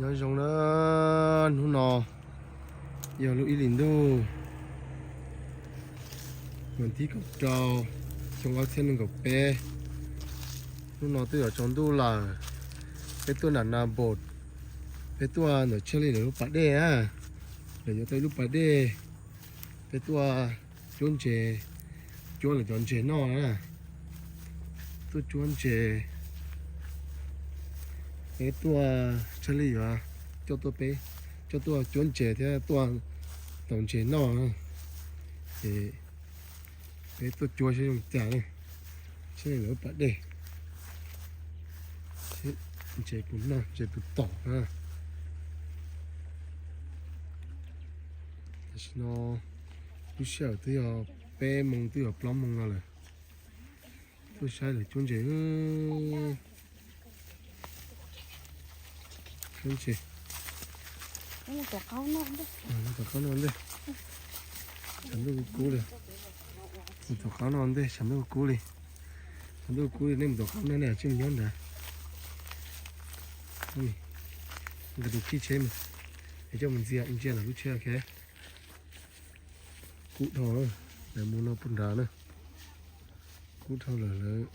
Nyob zoo na, hnub no yog lub ib hlis ntuj, vas thib kaum rau, xyoo ob txhiab nees nkaum peb. Hnub no twb yuav tsaus ntuj lawm, peb tuaj nram Nas Npos, peb tuaj ntawm Tshaj Lij lawv lub pas dej na, lawv yuav tau ib lub pas dej, peb tuaj cuab ntses, cuab lawv cov ntses noj na. Tuaj cuab ntses, peb tuaj, Tshaj Lij yuav coj tuaj peb, coj tuaj cuab ntses thiab tuaj tau ntses noj. Ces peb tuaj cuab saib zoo cas na, saib lawv lub pas dej, ntses puas noj ntses puas tom na. Tam sim no lub sij hawm twb yog peb moos twb yog plaub moos no lawm. Tuaj saib lawv cuab ntses, cuab ntses. Mus tom qab no ntej, tshav ntuj kub kub li. Mus tom qab no ntej, tshav ntuj kub kub li. Tshav ntuj kub kub li, nej mus tom qab no, nej tsis mus nyob nrad. Nkawd tus khij tsheb mas, es coj mus ntsia ntsia lawv lub tsheb. Kub dhau, lawv mus no puag nrad na. Kub dhau lawm, lawv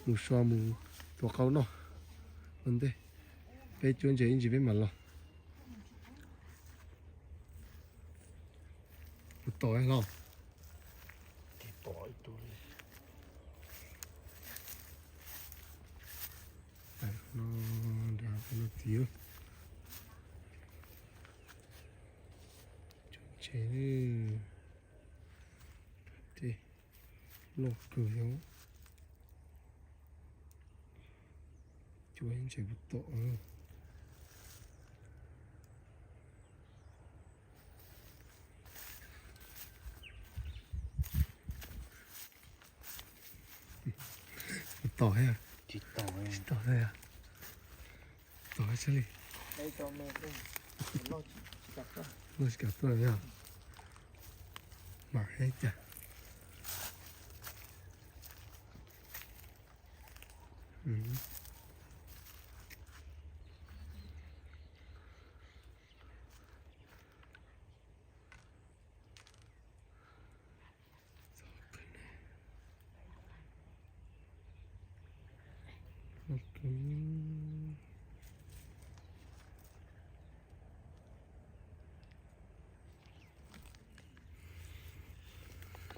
mus so mus tua qaub noj ua ntej. Peb cuab ntses ib ntsis peb mam los. Mus tom los. No, nrad no tid. Cuab ntses, tej loj kawg yom. Cuab ntses puas tom. Tom thiab, tsis tom thiab. Tom thiab li. Loj tsis kam tuaj yog. Mam ib cas.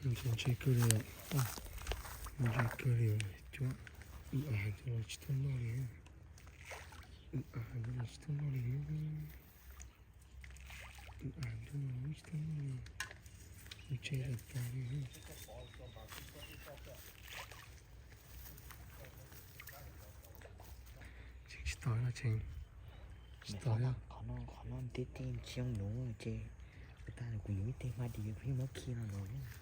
Ntse kawg li, ntse kawg li, cuab, ua cas los tsis tuaj noj li, ua cas los tsis tuaj noj li, ua cas los tsis tuaj noj li, ntse tas tas li. Tsis tau no, tsis tau. Qhov no tib tij tsis yooj yim ces, ua cas kuv yuav ib teg hma dis kuv yeej muab khi no los.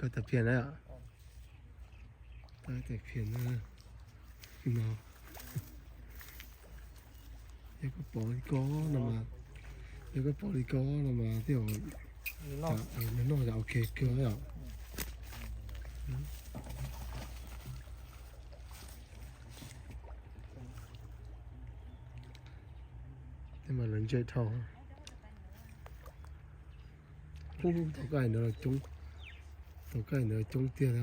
Koj tas phiaj na, koj tas phiaj na, no. Yog koj pom li ko no mas, yog koj pom li ko no mas thiaj noj yom, ok kawg yom. Tej mas lawv ntse dhau. Ub, tau koj hais ntawd coob, tau koj hais ntawd coob tiag na.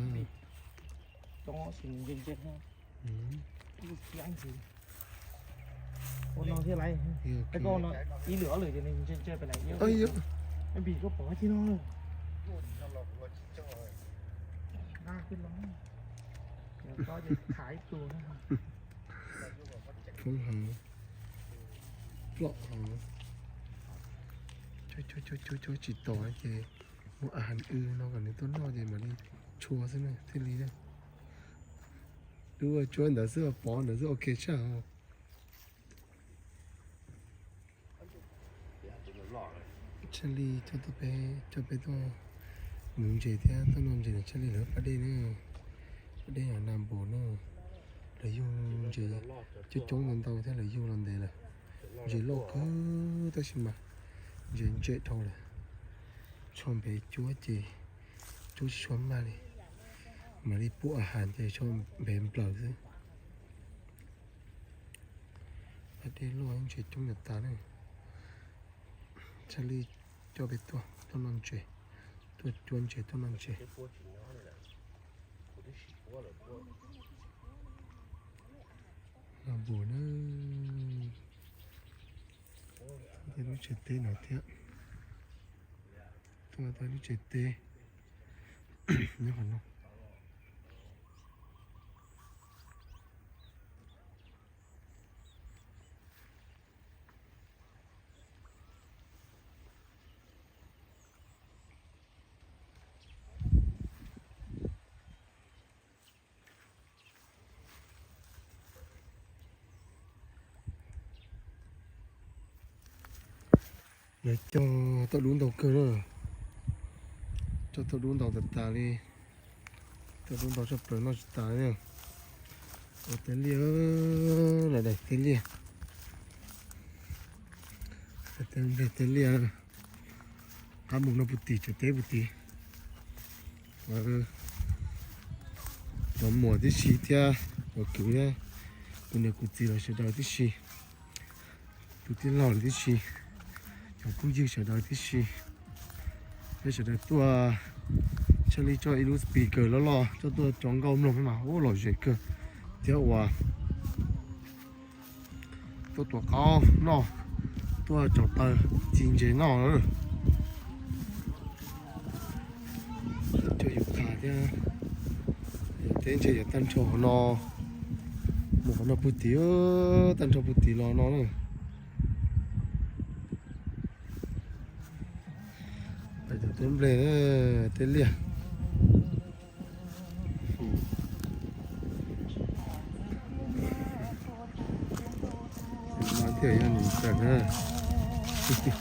Foob hov, plom hov, cuab cuab cuab cuab tsis tos ces muab a has w no kom nws tuaj noj ces mam li tshua xwb na thiaj li na. Lub cuab ntawd xwb, pov ntawd xwb, ok tshaj. Tshaj Lij coj peb, coj peb tuaj nuv ntses thiab tuaj noj ntses na. Tshaj Lij lawv pab dej na, pab dej yog na npus na. Lawv yug ntses coob coob ntau ntau thiab lawv yug los ntev lawm. Ntses loj kawg tab sis mas ntses ntsem dhau lawm. Tsho npev cuab ces cuab tsis tshua maj li. Mam li pub a has ces tsho npev nplaws xwb. Pab dej loj ntses coob npaum tas na. Tshaj Lij coj peb tuaj, tuaj noj ntses, tuaj cuab ntses, tuaj noj ntses. Los npus na, lub tsev teb no thiab. Tuaj tau lub tsev teb nyob qhov no. Lawv cog tauj dub ntau kawg na. Cog tauj dub ntau tas tas li. Tauj dub ntau tshaj plaws noj tsis tas li. Ua teb liaj, daim daim teb liaj. Daim teb nplej teb liaj. Qab mus no puag tim tsev teb puag tim. Cov muam tib si thiab, cov kwv thiab, kuv niam kuv txiv los sawv daws tib si, tus tij laug los tib si, cov phooj ywg sawv daws tib si. Peb sawv daws tuaj, Tshaj Lij coj ib lub speaker loj loj coj tuaj tso nkauj mloog mas ua lom zem kawg thiab uas tuaj tuav qaub noj, tuaj tsaus taw ci ntses noj. Coj yus qha thiab, yog teb ntses yog tag nrho qhov no, mus qhov no puag tim, tag nrho puag tim los no na. Teb nplej, teb liaj. No thiaj yog nws tseem na. Nws tseem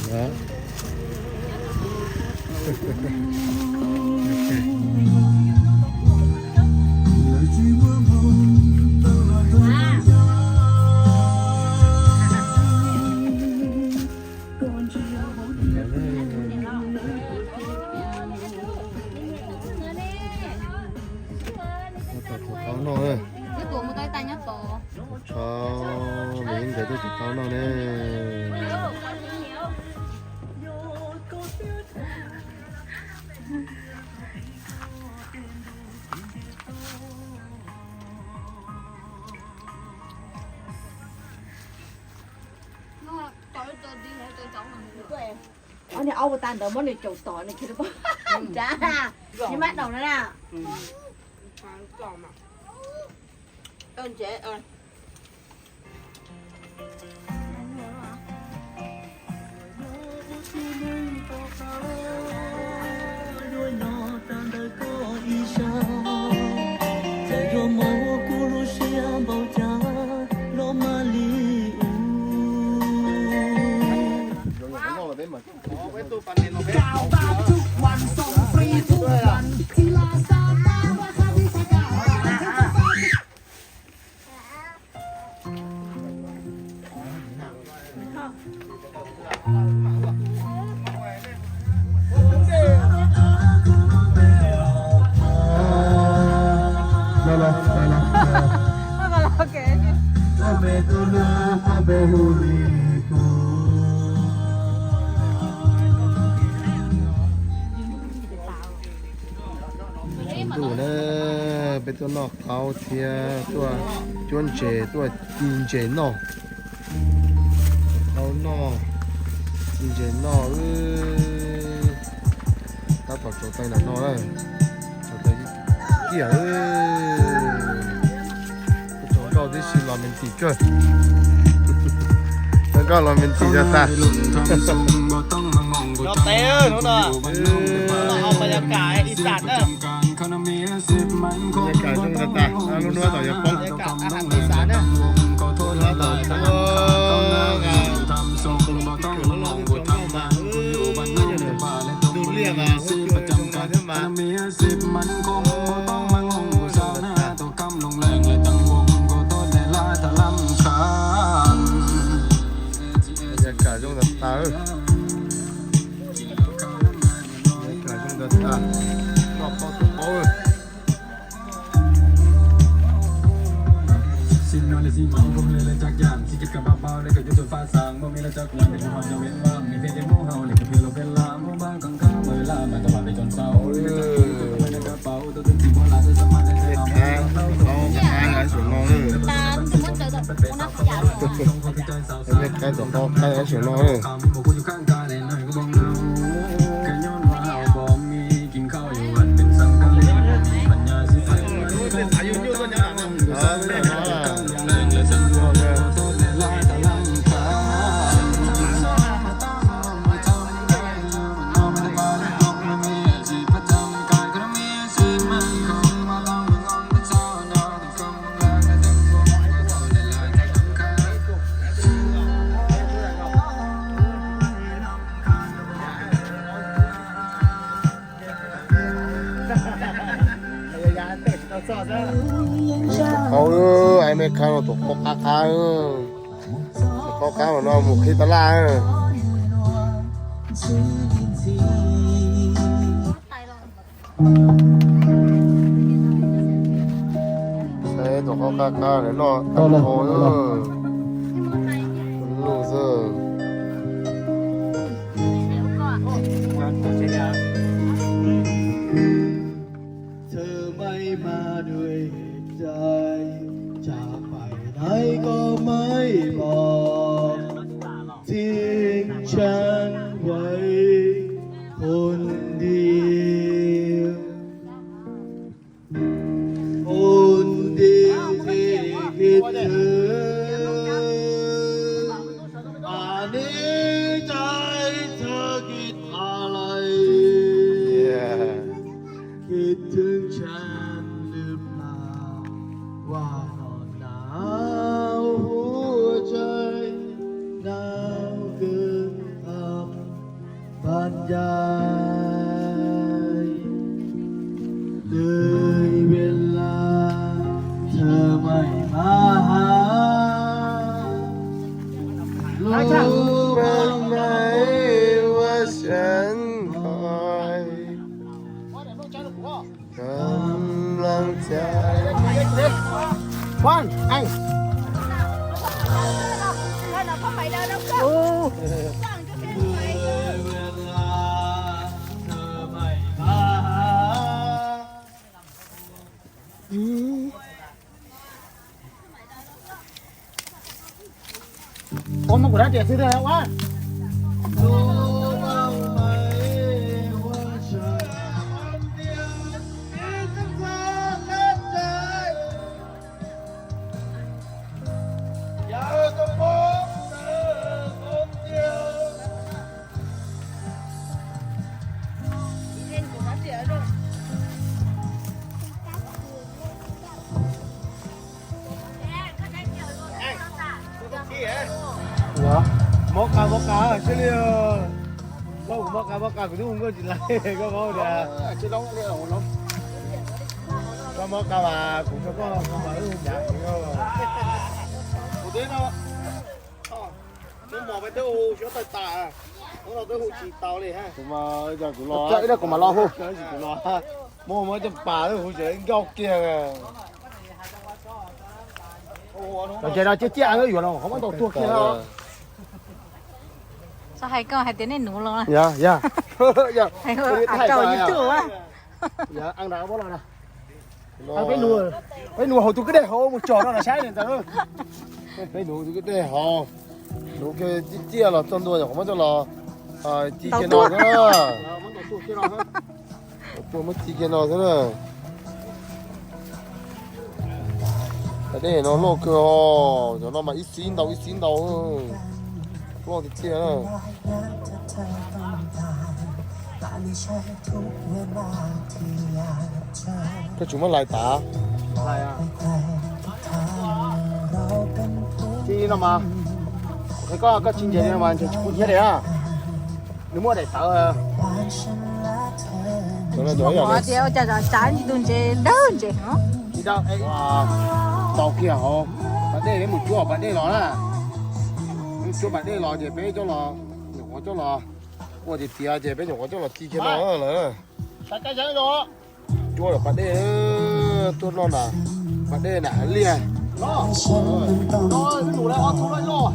na. Tus qaub noj, tus tsho, nws yeej ncaws tuaj tus qaub noj ne. Ob niag aub ua tag ntawd muab nws caum tom nws khiav rau pem nrad, nws mab daum no na. Ntuj na, peb tuaj noj qaub thiab tuaj cuab ntses tuaj ci ntses noj. Qaub noj, ci ntses noj, tab tom tsaus taw nram no na. Tsaus taw, Ib yam, tsoom nkauj tib si los me ntsis kawg. Tsoom nkauj los me ntsis tag tag. Cov tev hnub no, no ho bas yas kam ib xam na. Bas yas kam zoo tag tag, lub hnub tom yuav poob. Bas yas kam ib xam na. Lub hnub tom poob. Tus liaj mas hu cuag zoo no thiab mas. Bas yas kam zoo tag tag. Bas yas kam zoo tag tag. Noj pob kws paub. Mej qaib tom qab qaib saum no. Qhov, ai, mej qab no tus qhov qab qab, tus qhov qab no mus qhib tab laj. Saib tus qhov qab qab no noj tau lawm. Lug xwb. Tus mej mas dua cai, tsam pais nai koj mej pom, txij tshaj vais hon diav. Ua ntej tej kev thwv, a neb cai txhawb kev tha lais, kev thwv tshaj lwm plab, ua noj nab huv cai, nab kws am npam yai. Lub vaj nai ua sab nqaij, kam laj cai. Ua, muab kuv rab riam xwb thiaj ua. Mob qa mob qa sib li. Mob kuv mob qa mob qa kuv twb hu nkauj tsis lais koj paub tias. Koj mob qa mas kuv tso koj hu mas wb hu nyav kuv. Kuv twb no, twb mos peb twb hu xyov tawg tas, hnub no twb hu tsis tau li. Kuv mas kuv los, kuv mas los hu, kuv los, muab muab coj pas twb hu tsis nkauj kiag. Los ces no ciaj ciaj yuav los qhov muab tau tuag kiag. Txhob hais koj hais tias nej nuv los. Yog, yog. Hais koj YouTube. Peb nuv, peb nuv hauv tus kwj dej hauv mus tsom no los saib ntawd. Peb nuv tus kwj dej hauv, nuv kiag ciaj ciaj los txog ntua nyuam qhuav muab coj los ci kiag no xwb na. Tuaj muab ci kiag no xwb na. Pas dej no loj kawg os, cov no mas ib xib ntau ib xib ntau, loj tiag tiag. Koj tsis muab lais tav? Tsis no mas, kuv qhia koj, koj tsis ntses no mas ntses tsis pub thiab li na. Nws muaj daim tawv. Tias ua cas tsav ntsis tus ntses dawb ntses no. Tau kiag hauv pas dej, peb mus cuab pas dej los na. Peb cuab pas dej los ces peb coj los, nyuam qhuav coj los ua tiag tiag ces peb nyuam qhuav coj los ci kiag no lawm. Cuab lawm pas dej, tuaj noj na, pas dej na liaj. Plaub tug loj loj los.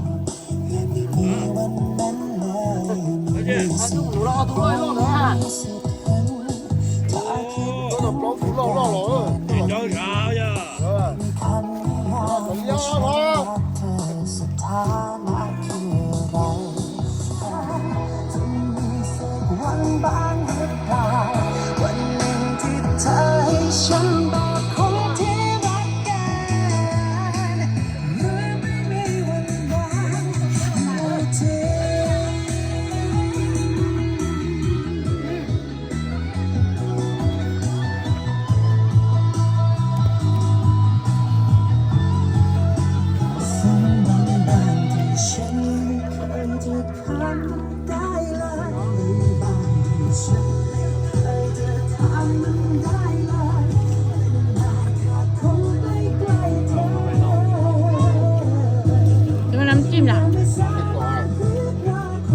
Có món nấm chim à?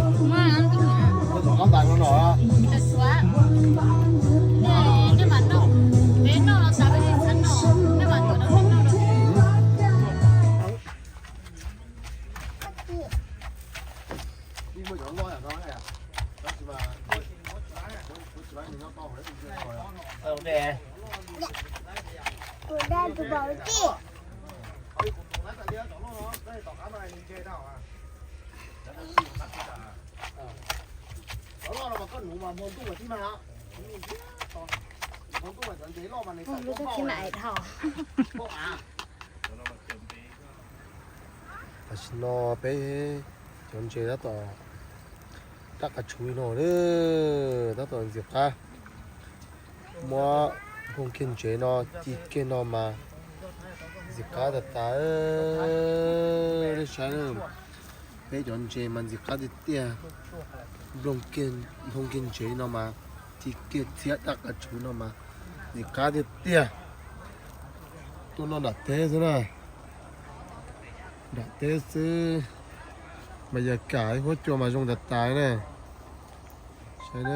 Có món nấm chim à? Sụp sụp á. Nè, neb mam noj. Peb noj los xav peb tsis txhob noj, neb mam tuav rau peb noj. Tus lub tsheb khib mas dhau. Tam sim no peb cov ntses tab tom daj qas tshuv li no, tab tom ntxim qab muab nplooj kiag ntsev no ci kiag no mas ntxim qab tas tas. Nej saib, peb cov ntses mas ntxim qab tiag tiag. Nplooj kiag ntsev no mas ci kiag txhiab daj qas tshuv no mas ntxim qab tiag tiag. Tuaj noj nram teb xwb na, nram teb xwb mas yog kam huab cua mas zoo tas tas na. Saib,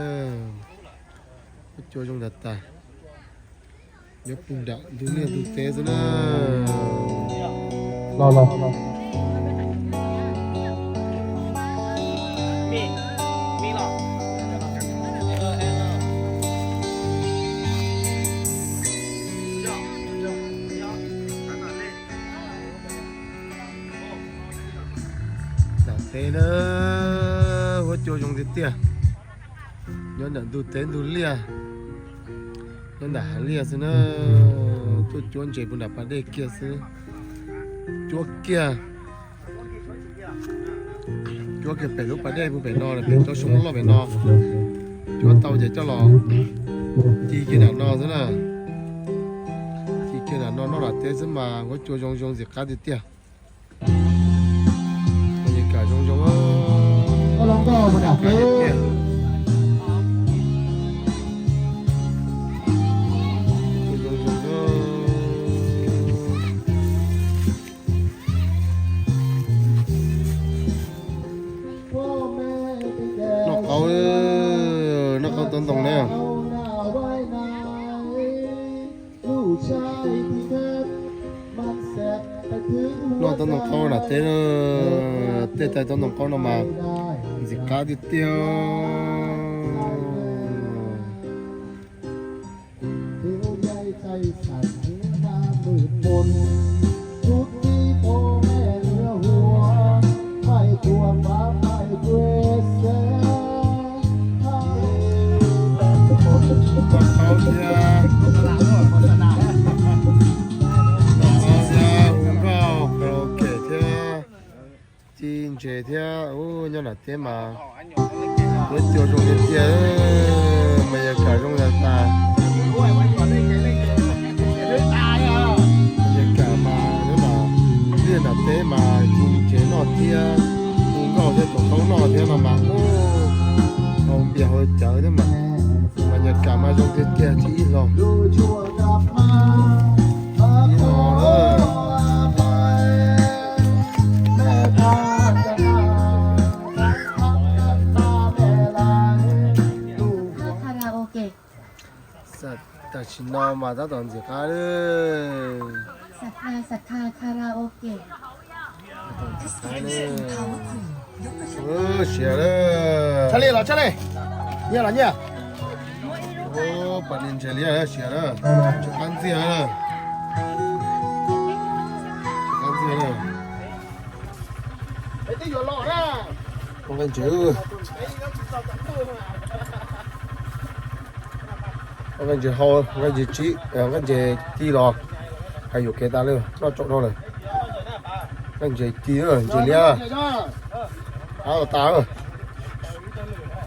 huab cua zoo tas tas. Nyob puag nram ntug liaj ntug teb xwb na. Los los los. Nram teb na, huab cua zoo tiag tiag. Nyob nram ntug teb ntug liaj, nyob nram hav liaj xwb na. Tuaj cuab ntses puag nram pas dej kiag xwb. Cuab kiag, cuab kiag pem lub pas dej puag pem no, pem tsob xyoob loj pem no. Cuab tau ces coj los ci kiag nram no xwb na. Ci kiag nram no noj nram teb xwb mas huab cua zoo zoo ntxim qab tiag tiag. Zoo zoo. Noj qaub, noj qaub tau ntoo na. Noj tau ntoo qaub nram teb, tej tais tau ntoo qaub no mas ntxim qab tiag tiag. Thiab nyob nram teb mas huab cua zoo tiag tiag, mas yog kam zoo yog tas. Yog kam mas nyob nram, nyob nram teb mas tsis tsev noj thiab, hu nkauj thiab tau taub noj thiab no mas, hau npias hau cawv thiab mas, mas yog kam mas zoo tiag tiag tsis ib los. Karaoke. Tam sim no mas tab tom ntxim qab lawm. Xab kha, xab kha karaoke. Siav lawm. Tshaj li los tshaj li. Nyiaj los nyiaj. Pas ni ntses liab siav lawm. Tsis qab ntxiag lawm. Tsis qab ntxiag lawm. Nqaij ntses, nqaij ntses hau, nqaij ntses tsib, nqaij ntses ci los, hais yuam kev tas li, noj tsaum dhau lawm. Nqaij ntses ci, ntses liab, av los tas.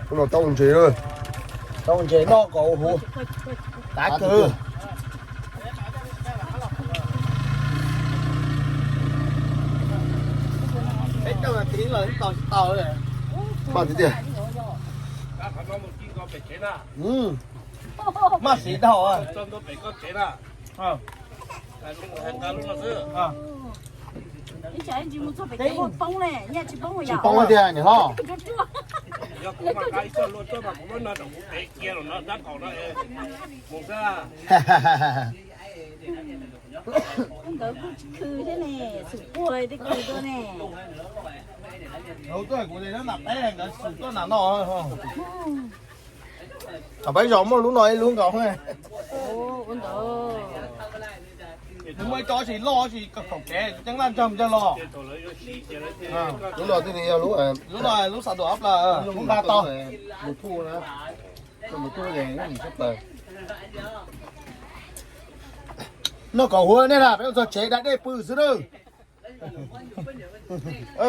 Hnub no tau ntses, tau ntses noj kom huv, tav kawg. Maj tiag tiag. Maj siv dhau. Tsis poob tiag niam hlob. Ntawd kuj tsis khw thiab ne, xum puag tej khw tuaj ne. Kuv tuaj kuv nam peb nkawd xum tuaj nam no. Peb zos muaj lub no ib lub nkaus. Nws muaj ib co tsis loj tsis kaum kev ceeb laj ntsawg ntsawg los. Lub no twb yog lub, lub no lub xav duam ob plaws, lub nqa tau. Noj kom huv nej na, peb mus txog tsev da dej pw xwb nawb.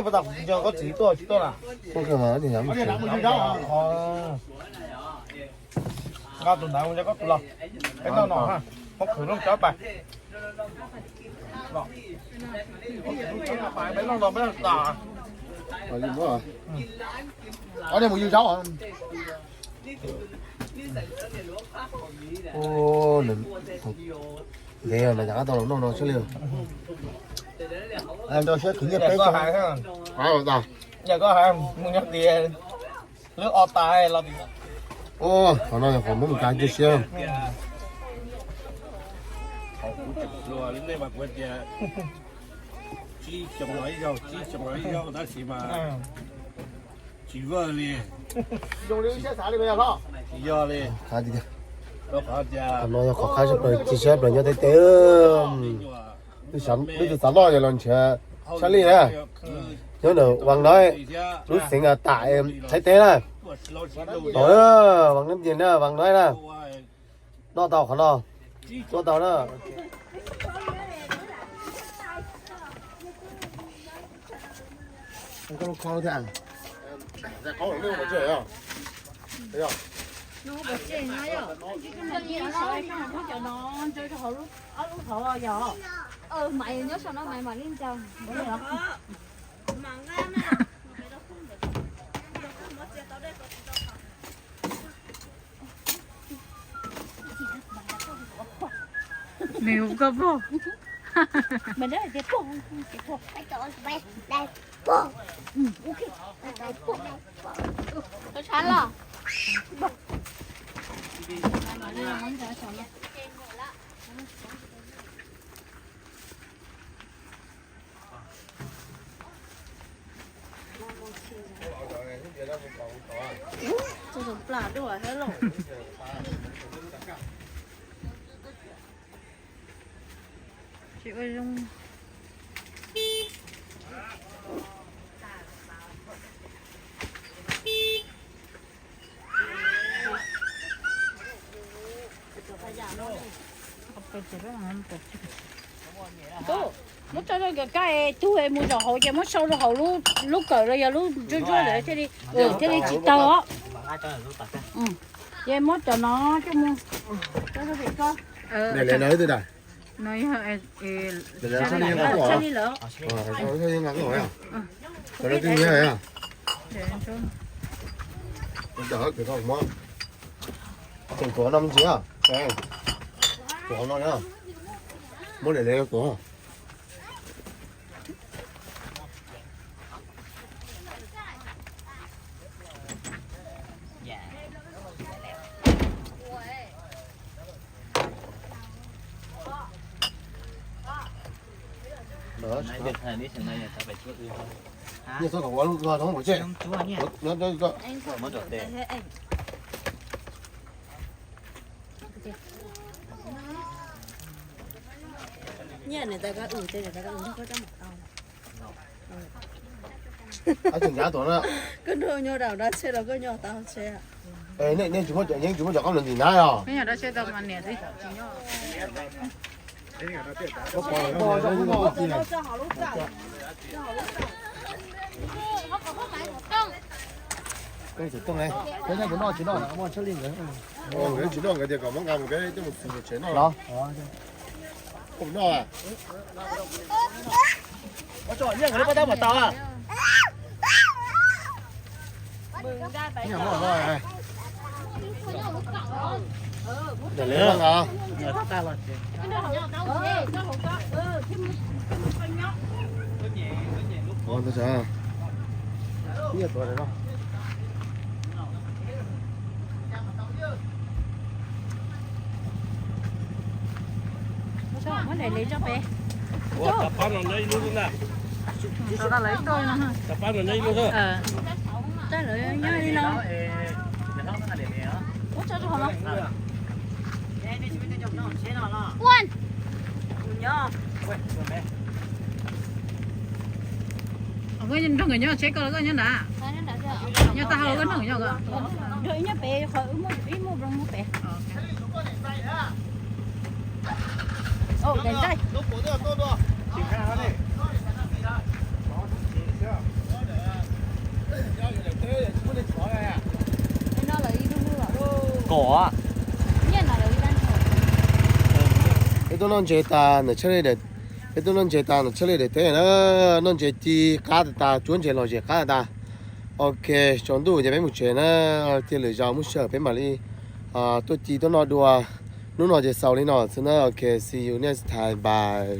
Pas tas nco koj txiv tuaj tsis tuaj na. Nqa tus ntawd mus nco koj tus los. Peb noj no, peb khwv rooj cov pas. Peb noj no peb tas. Ob niag mus yug zaub. Ntev mas cas qab tau los noj no xwb li. Nrau siab khwv nyiaj peb. Yog koj hais mus nyob tias lub o tas los. Qhov no yog qhov muab mus kav cia siab. Tsib xyoo los ib zaug, tsib xyoo los ib zaug tab sis mas tsis vaj li. Tsis yog li. Qhov no yog qhov qab sab plaws, tsis sab plaws nyob Thaib teb. Peb tus xav loj yog los nrhiav sab lij na. Nyob ntawm Vas Noib, lub xeev Tam Thaib teb na. Tau, Vas Noib tias na, Vas Noib na. Noj tau qhov no, tuaj tau na. Nws hu koj pog. Tau tshav los. Txog zoo plam dua thiab lauj. Tsis ua zoo. Tub, muab tso rau nkawd kaj es tug es mus zaum hauv ces muab sau rau hauv lub kawm los yog lub ntsuab ntsuab ntawd thiaj li, thiaj li tsis tawg os. Ces muab cov no coj mus. Tshaj li lawm. Tuav no me ntsis, tuav no, muab lem lem tuav. Nyiaj txhob kom ua lub ko thoob npaum tsej. Nyiaj nws tas koj ua, nws tas koj ua, koj tau. Koj nrog nyob rau dab tsheb los koj nyob tau tsheb. Nej tsis muaj, yeej tsis muaj cov koj nws ntim nab os. Nkawd tsis noj, nkawd tias kom muab nqa mus peb coj mus xus tsev noj. Los, noj. Muab lem lem tso pem. Rau lawv ib tug no. Rau lawv nyob li no. Muab tso rau hauv no. Koj nrog nkawd nyob tsheb, koj los koj nyob nrad? Nyob tag hauv koj nrog nkawd nyob. Nrog ib nyob pem, qhov wb muaj, wb muaj nyob pem. Kom. Peb tuaj noj ntses tas ntawm tsheb li daim, peb tuaj noj ntses tas ntawm tsheb li daim teb na, noj ntses ci qab tas tas, cuab ntses lom zem qab tas tas. Ok, tsaus ntuj ces peb mus tsev na, cia lwm zaus muaj sij hawm peb mam li tuaj ci tuaj noj dua. Hnub no ces xaus li no xwb na, ok, see you next time, bye.